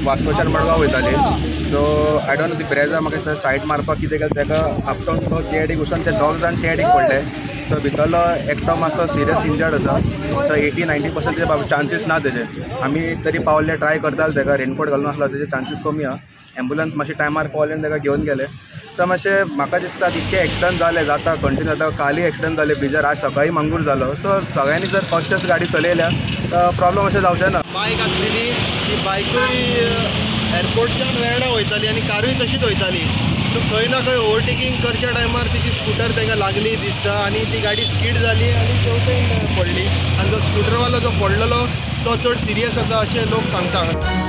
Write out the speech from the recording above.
वास्कोच्यान मडगांव वयताली. So I don't know ती Brezza म्हाका दिसता सायड मारपाक कितें केलें ताका आपटोन तो टीआयडीक घुसून ते दोग जाण टीआयडीक पडले. सो भितरलो एकटो मातसो सिरियस इंजर्ड आसा. सो 80-90% तेजे चान्सीस ना तेजे. आमी तरी पावले ट्राय करताले ताका, रेनकोट घालून आसलो तेजे चान्सीस कमी आहा. एम्बुलन्स मातशे टायमार पावले आनी ताका घेवन गेले. सो मातशें म्हाका दिसता इतके एक्सिडंट जाले जाता कंटिन्यू जाता. कालूय एक्सिडंट जाले ब्रिजार, आज सकाळी मांगूर जालो. सो सगळ्यांनी जर कॉशियस गाडी चलयल्या तर प्रॉब्लम अशें जावचें ना. बायक आसलेली ती बायकूय एअरपोर्टच्यान वेर्णा वयताली आनी कारूय तशीच वयताली. सो खंय ना खंय ओवरटेकींग करच्या टायमार तिची स्कुटर तांकां लागली दिसता आनी ती गाडी स्कीड जाली आनी तेवटेन पडली. आनी जो स्कुटरवालो जो पडलेलो तो चड सिरियस आसा अशें लोक सांगता.